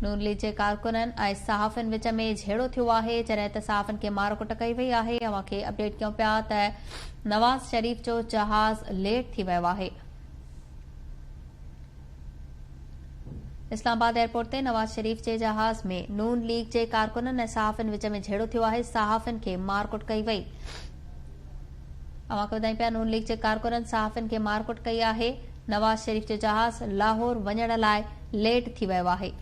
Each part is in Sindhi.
نون ليگ جي ڪارڪنن ۽ صحافين وچ ۾ جهيڙو ٿيو آهي، جڏهن ته صحافين کي مار ڪٽ ڪئي وئي آهي، اوهان کي اپڊيٽ ڪيون پيا ته نواز شريف جو جهاز ليٽ ٿي ويو آهي. اسلام آباد ايئرپورٽ تي نواز شريف جي جهاز ۾ نون ليگ جي ڪارڪنن ۽ صحافين وچ ۾ جهيڙو ٿيو آهي، صحافين کي مارڪٽ ڪئي وئي. اوهان کي ٻڌايون پيا نون ليگ جي ڪارڪنن صحافين کي مارڪٽ ڪئي آهي، نواز شريف جو جهاز لاهور وڃڻ لاء ليٽ ٿي ويو آهي.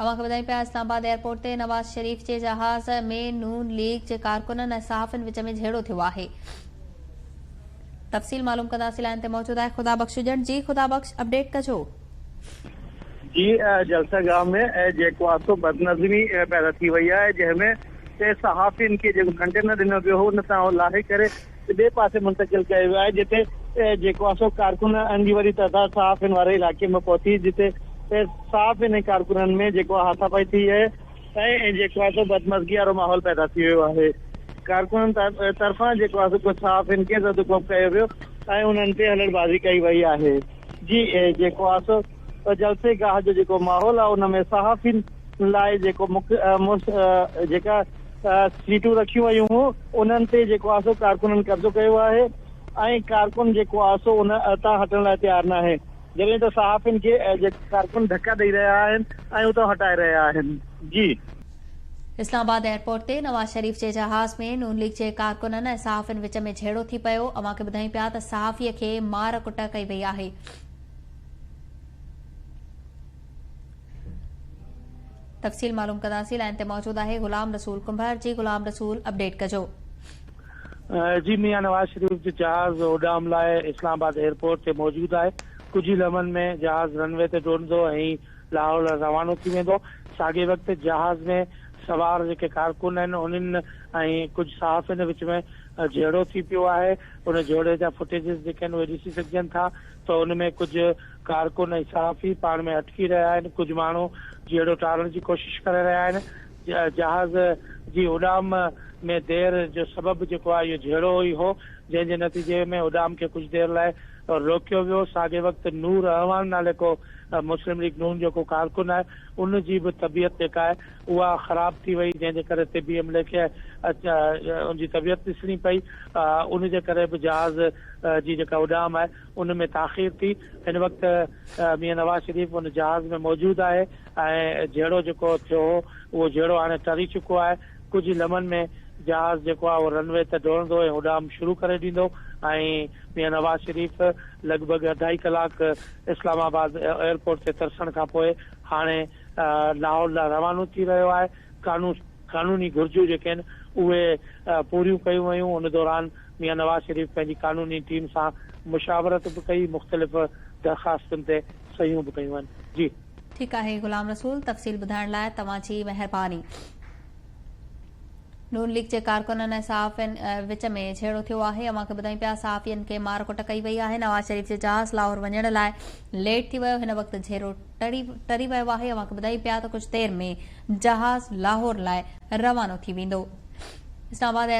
اوهان کي ٻڌايون پيا اسلام آباد ايئرپورٽ تي نواز شريف جي جهاز ۾ نون ليگ جي ڪارڪنن ۽ صحافين وچ ۾ جهيڙو ٿيو آهي. تفصيل معلوم ڪنداسين لائن تي موجود آهي خدا بخش اڄڻ جي خدا بخش اپڊيٽ ڪجو. جي جلسه گاهه ۾ جيڪو آهي سو بدنظمي پيدا ٿي وئي آهي جنهن ۾ صحافين کي جيڪو ڪنٽينر ڏنو ويو هو ان تان لاهي ڪري ٻئي پاسي منتقل ڪيو ويو آهي جتي جيڪو آهي سو ڪارڪنن جي وڏي تعداد صحافين واري علائقي ۾ پهتي جتي صحافين ۽ ڪارڪنن ۾ جيڪو آهي هاٿاپائي ٿي آهي ۽ جيڪو آهي سو بدمزگي وارو ماحول پيدا ٿي ويو آهي. ڪارڪنن طرفان جيڪو آهي سو ڪجهه صحافين کي زد ڪوب ڪيو ويو ۽ انهن تي هلڙبازي ڪئي وئي آهي. جي جيڪو آهي سو جلسي گاهه جو جيڪو ماحول آهي ان ۾ صحافين لاء جيڪو جيڪا سيٽون رکيون ويون هيون انهن تي جيڪو آهي سو ڪارڪنن قبضو ڪيو آهي ۽ ڪارڪن جيڪو آهي سو ان تان هٽڻ لاء تيار ناهي. جڏهن ته صحافين کي ڪارڪن ڌڪا ڏئي رهيا آهن ۽ اتان هٽائي رهيا آهن. جي. اسلام آباد ايئرپورٽ تي نواز شريف جي جهاز ۾ نون ليگ جي ڪارڪنن ۽ صحافين وچ ۾ جهيڙو ٿي پيو، اوهان کي ٻڌايون پيا ته صحافي کي مار ڪٽ ڪئي وئي آهي. تفصيل معلوم ڪنداسين لائين تي موجود آهي غلام رسول ڪنڀر جي غلام رسول اپڊيٽ ڪجو. جي ميان نواز شريف جو جهاز اڏام لاء اسلام آباد ايئرپورٽ تي موجود آهي ڪجهه ئي لمحن ۾ جهاز رن وي تي ڊوڙندو ۽ لاهور لاء روانو ٿي ويندو ساڳئي وقت جهاز ۾ سوار جيڪي ڪارڪن آهن انهن ۽ ڪجهه صحافين وچ ۾ جهيڙو ٿي پيو آهي ان جهيڙي جا فوٽيجز جيڪي آهن اهي ڏسي سگهجن ٿا ته ان ۾ ڪجهه ڪارڪن ۽ صحافي پاڻ ۾ اٽڪي رهيا آهن، ڪجهه ماڻهو جهيڙو ٽارڻ جي ڪوشش ڪري رهيا آهن، جهاز جي اڏام ۾ دير جو سبب جيڪو آهي اهو جهيڙو ئي هو، جنهن جي نتيجي ۾ اڏام کي ڪجهه دير لاء روڪيو ويو، ساڳئي وقت نور اعواڻ نالي ڪو مسلم ليگ نون جو ڪو ڪارڪن آهي ان جي به طبيعت جيڪا آهي اها خراب ٿي وئي، جنهن جي ڪري طبي عملي کي ان جي طبيعت ڏسڻي پئي، ان جي ڪري به جهاز جي جيڪا اڏام آهي. ان ۾ تاخير ٿي. هن وقت ميان نواز شريف ان جهاز ۾ موجود آهي ۽ جهيڙو جيڪو ٿيو هو اهو جهيڙو هاڻي ٽري چڪو آهي. ڪجهه ئي لمحن ۾ جهاز جيڪو آهي اهو رن وي تي ڊوڙندو ۽ اڏام شروع ڪري ڏيندو ۽ ميان نواز شريف لڳ ڀڳ اڍائي ڪلاڪ اسلام آباد ايئرپورٽ تي ترسڻ کانپوء هاڻي لاهور لاء روانو ٿي رهيو آهي. قانوني گهرجون جيڪي آهن اهي پوريون ڪيون ويون ان دوران ميان نواز شريف پنهنجي قانوني ٽيم سان مشاورت به ڪئي مختلف درخواستن تي صحيحون به ڪيون آهن جي. ٺيڪ آهي غلام رسول تفصيل ٻڌائڻ لاء توهان جي مهرباني. نون ليگ جي ڪارڪنن ۽ صحافين وچ ۾ جهيڙو ٿيو آهي اوهان کي ٻڌايون پيا صحافين کي مار ڪٽ ڪئي وئي آهي نواز شريف جو جهاز لاهور وڃڻ لاء ليٽ ٿي ويو هن وقت جهيڙو ٽري ويو آهي اوهان کي ٻڌايون پيا ته ڪجهه دير ۾ جهاز لاهور لاء روانو ٿي ويندو اسلام آباد.